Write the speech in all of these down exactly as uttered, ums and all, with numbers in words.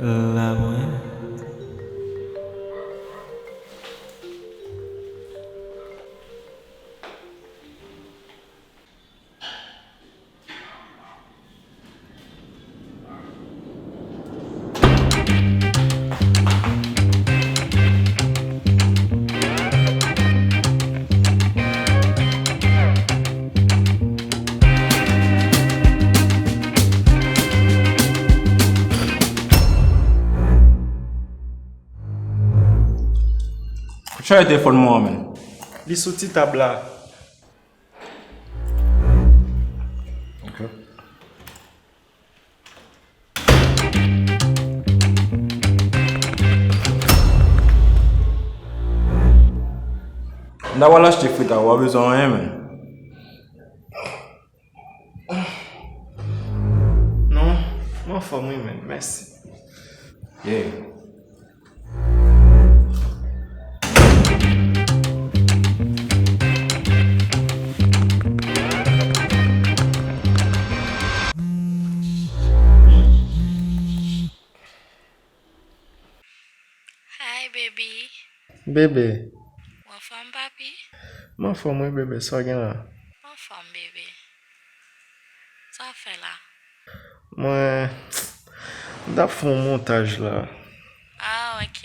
La mwen. Chaje telefòn mwen an, men. Li sou ti tab la. Ok. M ta pral achte frit a, ou pa bezwen anyen, men. Non, m anfòm wi, men. Mèsi. Yeah. Hi, baby. Bebe. Ou anfòm, papi? M anfòm wi, bebe. Sa w gen la? M anfòm, bebe. Sa w ap fè la? Mwen, m t ap fè yon montaj la. Ah, ok.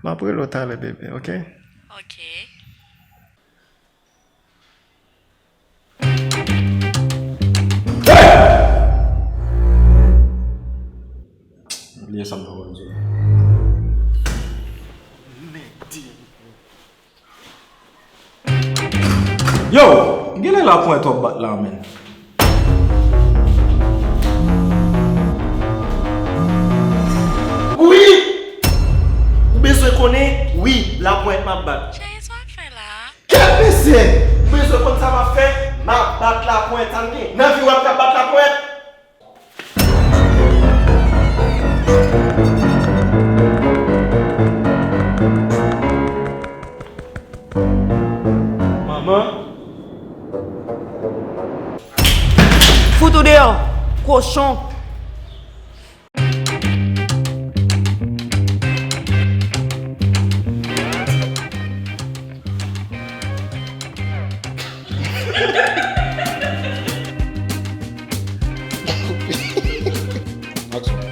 M ap rele w talè, bebe, ok? Ok. Bliye sa m t ap di w. Yo, genlè laponyèt w ap bat la, men. Wi! Ou bezwen konnen? Wi, laponyèt m ap bat. Cheri, sa w ap fè la? Kèt mesye! Ou bezwen konn sa m ap fè? M ap bat laponyèt, sa n gen? Nan vi w ap ka bat laponyèt? Manman. Fout ou deyò, kochon! Aksyon.